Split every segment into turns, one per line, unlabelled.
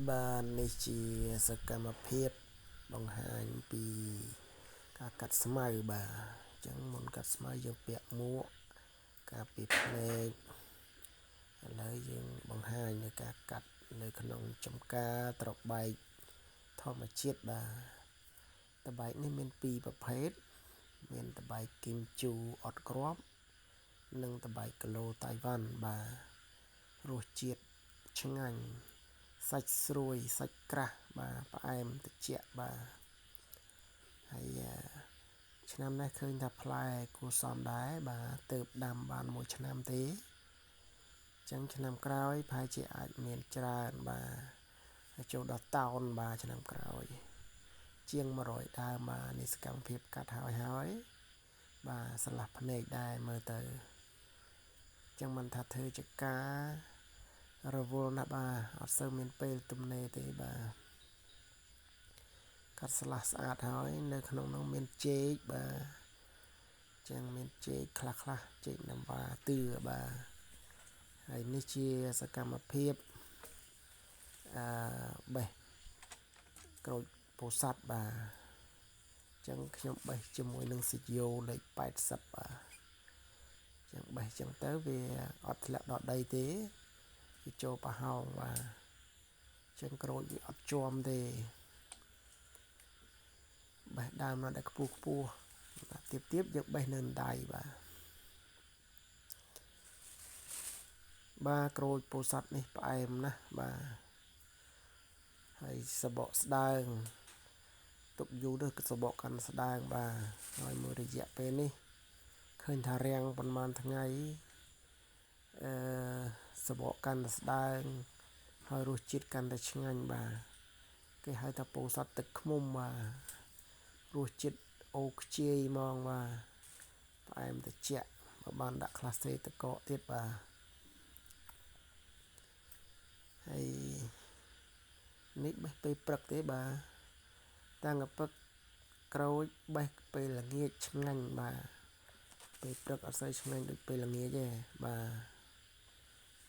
បាទនេះជាសកម្មភាពបង្ហាញពីការកាត់ស្មៅបាទអញ្ចឹងមុនកាត់ស្មៅយើងពាក់មួកការពារភ្នែកឥឡូវយើងបង្ហាញនៅការកាត់នៅក្នុងចំការត្របែកធម្មជាតិបាទត្របែកនេះមានពីរប្រភេទមានត្របែកគីមជូអត់គ្រាប់និងត្របែកគីឡូតៃវ៉ាន់បាទរសជាតិឆ្ងាញ់សាច់ស្រួយសាច់ក្រាស់បាទផ្អែមត្រជាក់បាទហើយឆ្នាំនេះឃើញថាផ្លែគួរសមដែរបាទទៅដាំបានមួយឆ្នាំទេអញ្ចឹងឆ្នាំក្រោយប្រហែលជាអាចមានច្រើនបាទចូលដល់តោនបាទឆ្នាំក្រោយជាង100ដើមបាទនេះសកម្មភាពកាត់ហើយហើយបាទស្រឡះភ្នែកដែរមើលទៅអញ្ចឹងមិនថាធ្វើជាការរវល់ណាស់បាទអត់សូវមានពេលទំនេរទេបាទកាត់ស្លាស់ស្អាតហើយនៅក្នុងនោះមានចេកបាទចឹងមានចេកខ្លះខ្លះចេកน้ำว้าទឿបាទហើយនេះជាសកម្មភាពអឺបេះក្រូចពោធិ៍សាត់បាទចឹងខ្ញុំបេះជាមួយនឹងស៊ីយ៉ូលេខ80បាទចឹងបេះចឹងទៅវាអត់ធ្លាក់ដល់ដីទេវាចូលប្រហោងបាទចឹងក្រូចវាអត់ជាំទេបេះដើមណាដែលខ្ពស់ខ្ពស់ទៀតទៀតយើងបេះនៅដៃបាទបាទក្រូចពោធិ៍សាត់នេះផ្អែមណាស់បាទហើយសបកស្ដើងទុកយូរទៅសបកកាន់ស្ដើងបាទហើយមួយរយៈពេលនេះឃើញថារាំងប្រហែលថ្ងៃអឺសបកកាន់តែស្ដើងហើយរសជាតិកាន់តែឆ្ងាញ់បាទគេហៅថាពោធិ៍សាត់ទឹកឃ្មុំបាទរសជាតិអូខ្ជាយហ្មងបាទផ្អែមត្រជាក់បើបានដាក់ក្លាសេទឹកកកទៀតបាទហើយនេះបេះពេលព្រឹកទេបាទតាំងពឹកក្រូចបេះពេលល្ងាចឆ្ងាញ់បាទពេលព្រឹកអត់សូវឆ្ងាញ់ដូចពេលល្ងាចទេបាទ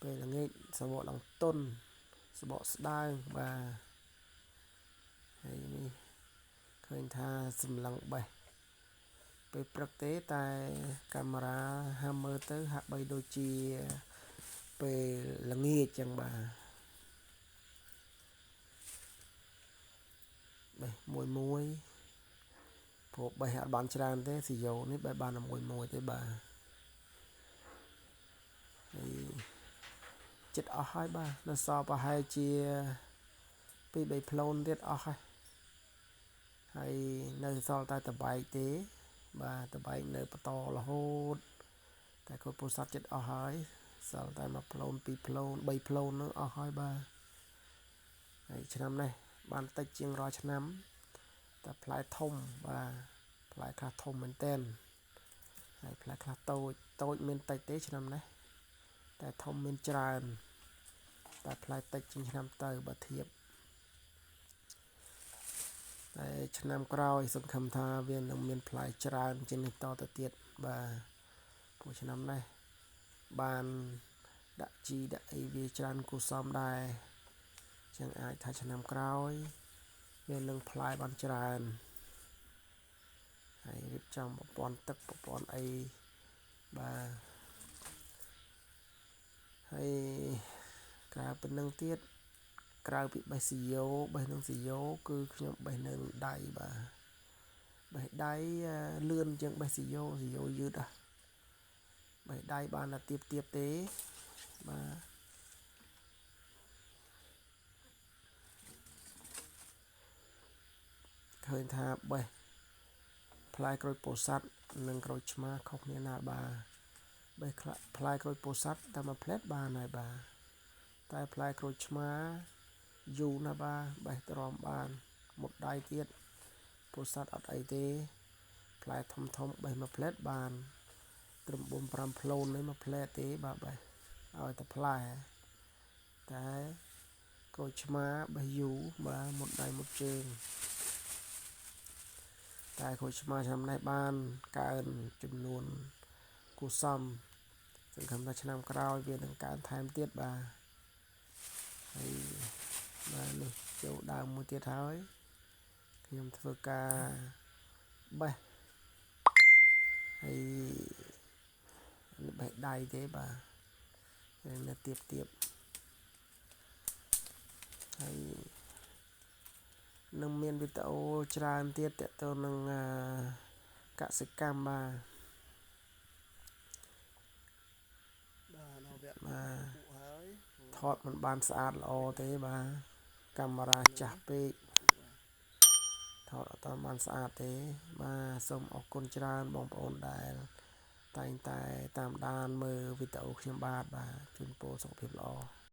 ពេលល្ងាចសបកឡើងតុនសបកស្ដើងបាទហើយនេះឃើញថាសម្លឹងបេះពេលព្រឹកទេតែកាមេរ៉ាហាមើលទៅហាក់បីដូចជាពេលល្ងាចចឹងបាទបេះមួយមួយព្រោះបេះអត់បានច្រើនទេស៊ីយ៉ូនេះបេះបានតែមួយមួយទេបាទហើយចិត្តអស់ហើយបាទនៅសល់ប្រហែលជា2 3ផ្លូនទៀតអស់ហើយហើយនៅសល់តែតបែកទេបាទតបែកនៅបន្តរហូតតែក្រូចពោធិ៍សាត់ចិត្តអស់ហើយសល់តែមួយផ្លូនពីរផ្លូន3ផ្លូននឹងអស់ហើយបាទហើយឆ្នាំនេះបានតិចជាងរាល់ឆ្នាំតែផ្លែធំបាទផ្លែខ្លះធំមែនទែនហើយផ្លែខ្លះតូចតូចមានតិចទេឆ្នាំនេះតែធំមានច្រើនតែផ្លែតិចជាងឆ្នាំទៅបើធៀបតែឆ្នាំក្រោយសង្ឃឹមថាវានឹងមានផ្លែច្រើនជាងនេះតទៅទៀតបាទព្រោះឆ្នាំនេះបានដាក់ជីដាក់អីវាច្រើនគួរសមដែរចឹងអាចថាឆ្នាំក្រោយវានឹងផ្លែបានច្រើនហើយរៀបចំប្រព័ន្ធទឹកប្រព័ន្ធអីបាទហើយក្រៅប៉ុណ្ណឹងទៀតក្រៅពីបេះស៊ីយ៉ូបេះនឹងស៊ីយ៉ូគឺខ្ញុំបេះនៅដៃបាទបេះដៃលឿនជាងបេះស៊ីយ៉ូស៊ីយ៉ូយឺតហ៎បេះដៃបានតែទៀបទៀបទេបាទឃើញថាបេះផ្លែក្រូចពោធិ៍សាត់និងក្រូចឆ្មាខុសគ្នាណាស់បាទបេះផ្លែក្រូចពោធិ៍សាត់តែមួយផ្លែបានហើយបាទតែផ្លែក្រូចឆ្មាយូរណាស់បាទបេះទ្រាំបានមុតដៃទៀតពោធិ៍សាត់អត់អីទេផ្លែធំធំបេះមួយផ្លែបានត្រឹម4 5ផ្លូននេះមួយផ្លែទេបាទបេះឲ្យតែផ្លែតែក្រូចឆ្មាបេះយូរបាទមុតដៃមុតជើងតែក្រូចឆ្មាឆ្នាំនេះបានកើនចំនួនគួរសមសង្ឃឹមថាឆ្នាំក្រោយវានឹងកើនថែមទៀតបាទហើយបាទនេះ ដើមមួយទៀតហើយខ្ញុំធ្វើការបេះហើយបេះដៃទេបាទនៅទៀបទៀបហើយនឹងមានវីដេអូច្រើនទៀតតទៅនឹងកសិកម្មបាទ
បាទដល់វគ្គ
បាទ
ហើយ
ថតមិនបានស្អាតល្អទេបាទកាមេរ៉ាចាស់ពេកថតអត់តាមបានស្អាតទេបាទសូមអរគុណច្រើនបងប្អូនដែលតែងតែតាមដានមើលវីដេអូខ្ញុំបាទបាទជូនពរសុខភាពល្អ។